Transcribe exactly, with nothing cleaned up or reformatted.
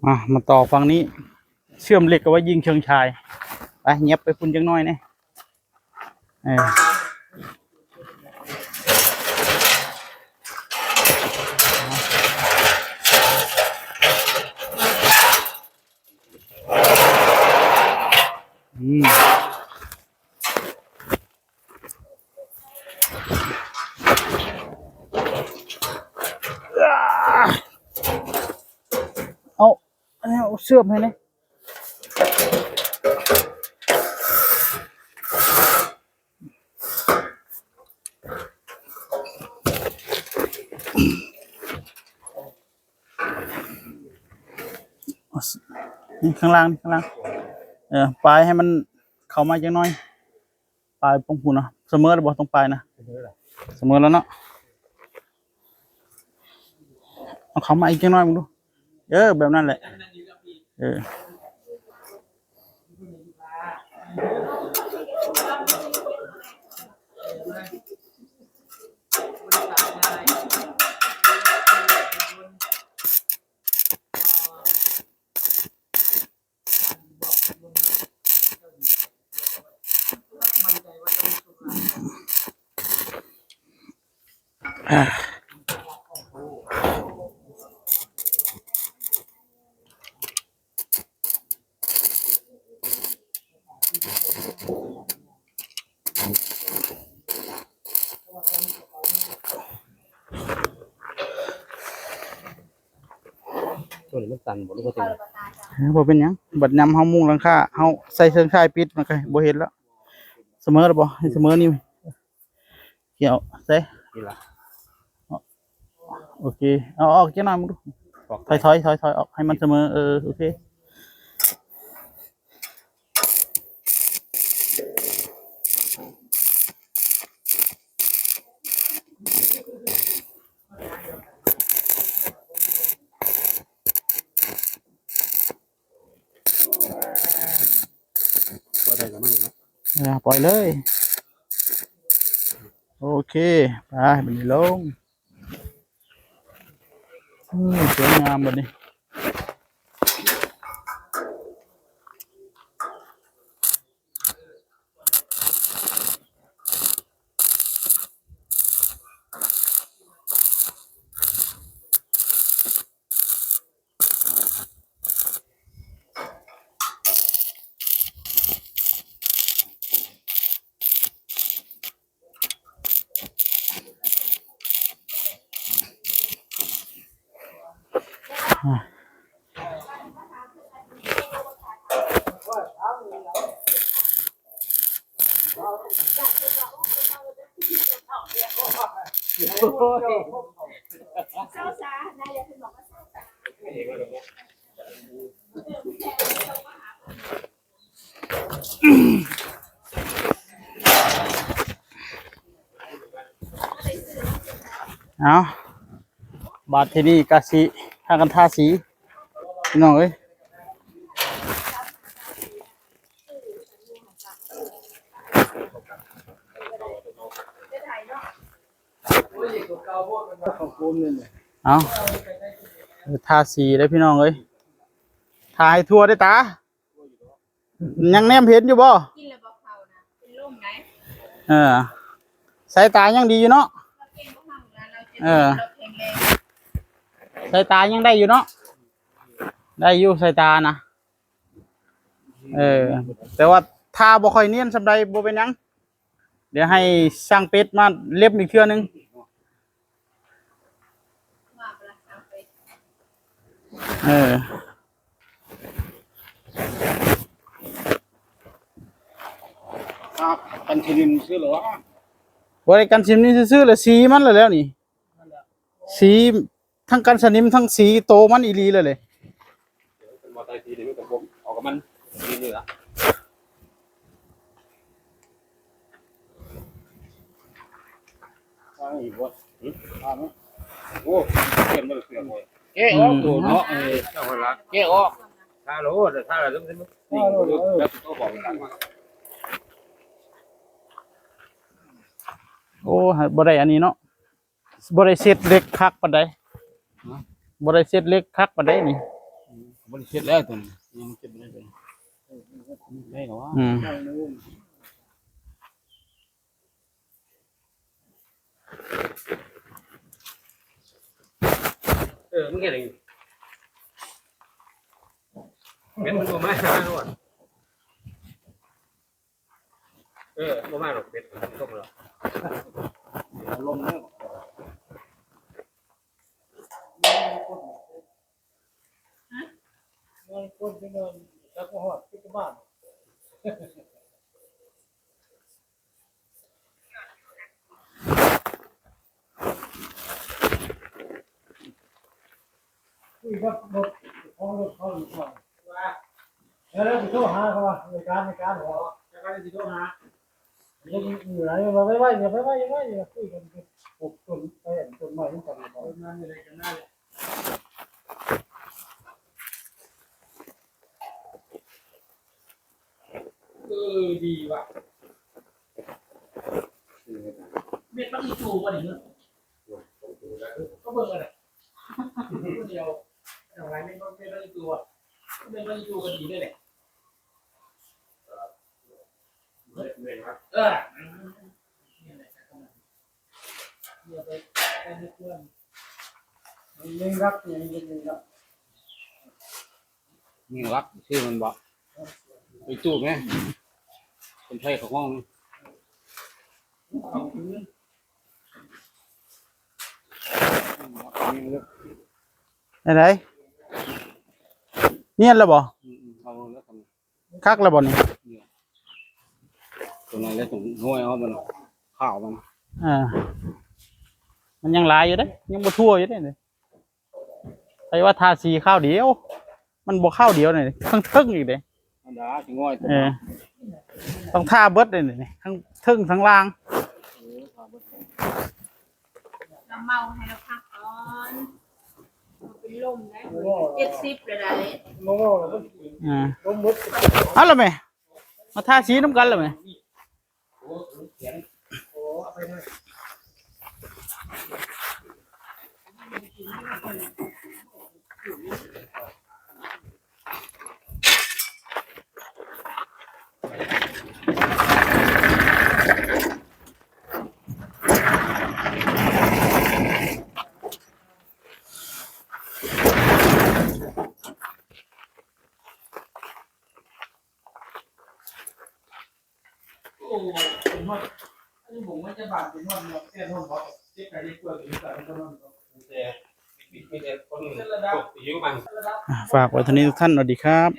มา มาต่อฝั่งนี้ เชื่อมเหล็กเอาไว้ยิงเชิงชาย ไป เงียบไปพุ่นจังน้อยเนี่ย เออ อืม เอา อันนี้เอาเชื่อมให้นะ นี่ข้างล่าง นี่ข้างล่าง เออ ปลายให้มันเข้ามาจังน้อย ปลายปงหูเนาะ เสมอแล้วบ่ ตรงปลายนะ เสมอแล้วเนาะ เอาเข้ามาอีกจังน้อยมึงดู เออ แบบนั้นแหละ เออ ตัวนี้มันตันบ่ หรือว่าจั่งใด๋ เออ บ่เป็นหยัง บัดยามเฮามุงหลังคา เฮาใส่เชิงชายปิดมันก็บ่เห็นแล้ว เสมอแล้วบ่ ให้เสมอนี่ เกี่ยว ใส่ นี่ล่ะ โอเค เอาออกจักหน่อยมึงดู ออก ถอย ถอย ถอย ถอยออก ให้มันเสมอ เออ โอเค บ่ได้ละมั้งเนาะ เออ ปล่อยเลย โอเค ไป บัดนี้ลง อืม สวยงามบัดนี้ เอา บาดทีนี้กะสิพากันทาสี พี่น้องเอ้ย เอา ทาสีเด้อพี่น้องเอ้ย ทาให้ทั่วเด้อตา ยังแนมเห็นอยู่บ่ กินแล้วบ่เข้านะ เป็นลมไหน เออ สายตายังดีอยู่เนาะ เราเก่งบ่เข้านะ เราจะ เออ เราแข็งแรง สายตายังได้อยู่เนาะ ได้อยู่สายตานะ เออ แต่ว่าทาบ่ค่อยเนียนส่ำใด บ่เป็นหยัง เดี๋ยวให้ช่างเป็ดมาเล็บอีกเทื่อนึง เออ ครับ กันชนินซื่อเหรอวะ บ่ได้กันชนินซื่อๆ แหละ สีมันแหละแล้วนี่ สี ทั้งกันสนิมทั้งสีโตมันอีหลีเลยเลย เป็นมอไซค์สีเดียวกับผม เอากับมันสีนี่ละ วางอีกวะ หืม วางไหม โอ้ เปลี่ยนมาเลย เปลี่ยนเลย แกะออก อืม ตัวเนาะ เออ เจ้าคนละ แกะออก ถ้าเรา ถ้าเรา นี่ แล้วตัวบอกมันหลังมา โอ้ บ่ได้อันนี้เนาะ บ่ได้เช็ดเหล็กคักปานใด ฮะ บ่ได้เช็ดเหล็กคักปานใดนี่ อืม บ่ได้เช็ดแล้วตัวนี้ ยังเก็บบ่ได้เลย ได้หรอวะ อืม เออ มึงเห็นอะไรอยู่ เม็ดมันตัวไม้หาด้วย เออ บ่มาหรอก เม็ดมันต้มแล้ว ลมเนี่ย นอนคนไปนอน แล้วก็หอดที่บ้าน คุยกับรถของรถเขาอยู่ก่อน ว่า แล้วเราสิโทรหาเขาว่า ในการ ในการเหรอ แล้วก็สิโทรหา ยังอยู่ไหน มาไว้ไว้ อย่าไปไว้ อย่าไว้ อย่าคุยกัน ปลูกต้น ไปต้นไม้ด้วยกัน ประมาณนี้เลยกันได้ เออ ดีว่ะ เม็ดมันอีตูบ่นี่ ก็เบิ่งกันน่ะ คนเดียว อย่างไรเม็ดมัน เม็ดมันอีตูอ่ะ เม็ดมันอีตูก็ดีด้วยแหละ เออ เม็ดมันอีตู เร่งรัก เร่งรัก ยิ่งรัก ชื่อมันบ่ ไปจูบไหม เป็นไทยของห้อง อันไหน เนียนแล้วบ่ อืมๆ เอาแล้วกัน คักแล้วบ่นี่ เนี่ย ตัวนั้นแล้วตรงห้วยเอามัน ข้าวมัน อ่า มันยังหลายอยู่เด้ ยังบ่ทั่วอยู่เด้ ไปว่าทาสีข้าวเดียว มันบ่ข้าวเดียวนี่ ทั้งเทิงอีกเด้ ธรรมดาสิง่อย เออ ต้องทาเบิดเลยนี่ ทั้งเทิงทั้งล่าง เออ ทาเบิด เราเมาให้เราพักก่อน เราเป็นลมได้ เจ็ดสิบเลยได้ เมาๆ แล้วก็ อ่า ลมหมด เอาละแม่ มาทาสีน้ำกันละแม่ โอ้ เขียน โอ้ เอาไปเลย โอ้ ผมว่า อันนี้ผมว่าจะบาดเป็นว่าเนาะ แค่นอนบอกเจ๊ไก่ได้กล้วยหรือเปล่า ก็นอนบอก แต่ มีแต่คนตกอยู่บ้าง อ่ะ ฝากไว้เท่านี้ทุกท่าน สวัสดีครับ